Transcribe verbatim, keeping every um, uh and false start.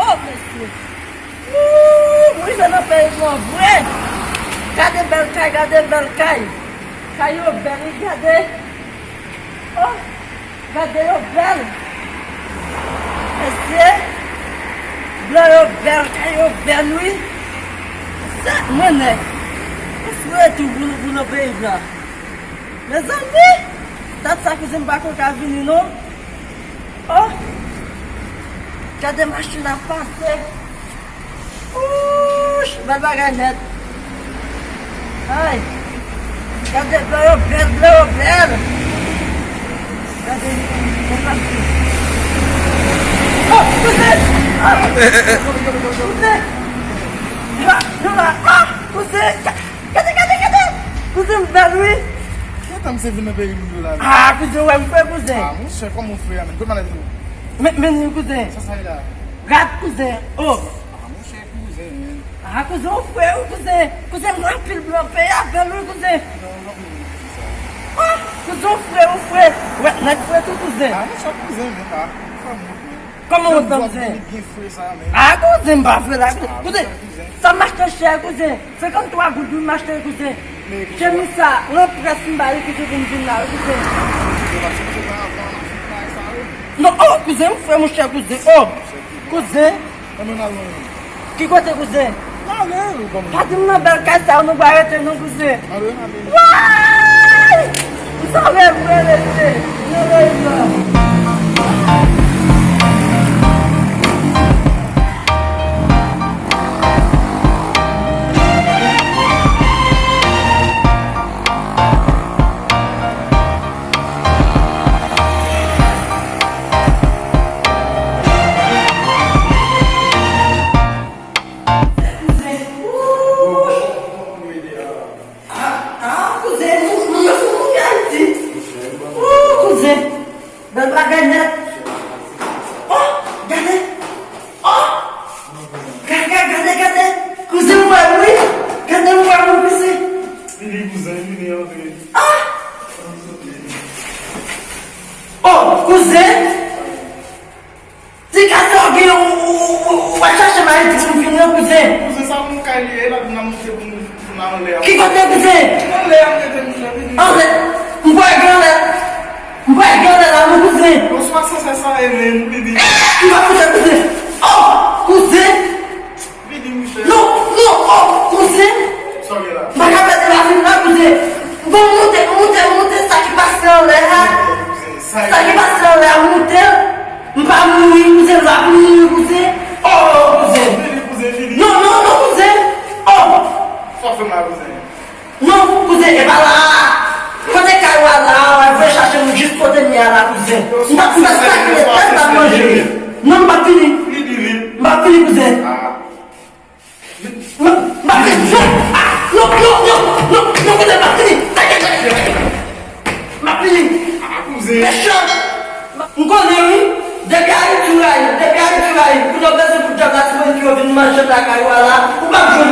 Oh, mesye. Ooh, m rive nan peyi m an vre. Gade bèl kay, gade bèl kay. Kay yo bèl, wi, gade. Oh, gade yo bèl. Mesye, blan yo bèl, kay yo bèl, wi. Sa, mwen nèg. Ou fre tou pou, pou nan peyi blan. Mezanmi, dat sa kouzen m pa ko ka vini, non. Oh, gade machin ap pase. Ouch, bèl bagay nèt. Ay, gade blan yo bèl, blan yo bèl. Gade, bèl machin. Oh, kouzen! Ah! Kouzen! Ah, nou la, ah, kouzen! Gade, gade, gade! Kouzen m bèl, wi! Gentan m se vin nan peyi m yo la. Ah, kouzen, wè m fre, kouzen. Ah, monchè, kòman w fre a, menm? Kot malèt ou? Men, men, kouzen. Sa, sa ye la? Rad, kouzen. Oh! Ah, monchè, kouzen, menm. Ah, kouzen, w fre, wi, kouzen. Kouzen, m anpil blan, peyi a bèl, wi, kouzen. Non, non, non, non, non, non. Ah, kouzen, w fre, w fre. Wè, nèg fre tou, kouzen. Ah, monchè, kouzen, menm, ah. Sa m wont, menm. Kòman w wont nan kouzen? Jan m byen fre sa, menm. Ah, kouzen, m pa fre la. Ah, kouzen, monchè, kouzen. Sa m achte chè, kouzen. Senkanntwa goud wi m achte l, kouzen. Chemiz sa, nan près m ba li, kouzen, pou m vin la wi, kouzen. Non, oh, kouzen, m fre monchè, kouzen. Oh, kouzen. Ki kote, kouzen? Pa di m nan bèl kay sa, nou pa rete non, kouzen. Wayy! M sove vre, mesye. Nan reyinyon. Ah, ah, kouzen, nou, nou, nou, nou, Ayiti. Oh, kouzen. Bèl bagay nèt. Oh, gade. Oh! Gade, gade, gade, gade. Kouzen, m wè l, wi. Gade, m wè l, wi, kouzen. Vini, kouzen, vini, antre. Ah! Oh, kouzen. Ti kay sa w gen, ou, ou, ou, ou al chache m Ayiti pou m vin nan, kouzen. Kouzen, sa pou m kay li ye, la pou n a monte pou m. Ki kote, kouzen? Anlè a, m rete, monchè, vini. Anlè? M kwè gen anlè. M kwè gen anlè la, non, kouzen. Bonswa, sa, sa, sa, e menm, vini. Ki pa kouzen, kouzen? Oh, kouzen. Vini, monchè. Non, non, oh, kouzen. Sa w gen la? M pa ka pèdi lavi m la, kouzen. Bon, moute, moute, moute, sa ki pase anlè a. Sa ki pase anlè a, moute. M pa mouri, kouzen, m pa mouri, kouzen. Oh, kouzen. Vini, kouzen, vini. Non, non, non, kouzen. Oh. Sa w fè m la, kouzen? Non, kouzen, e pa la a. Kote kay ou a la a, w a voye chache m jis kote m ye a la, kouzen. M pa, m pa sakre tèt, m pa manje. Non, m pa vini. M pa vini, kouzen. M, m pa vini. Ah, non, non, non, non, non, kouzen, m pa vini. M pa vini. Ah, kouzen. Mechan. M konnen wi, depi Ayiti w rayi, depi Ayiti w rayi, pou nou bezwen pou djab Latibonit yo vin manje lakay ou a la, ou p ap jwenn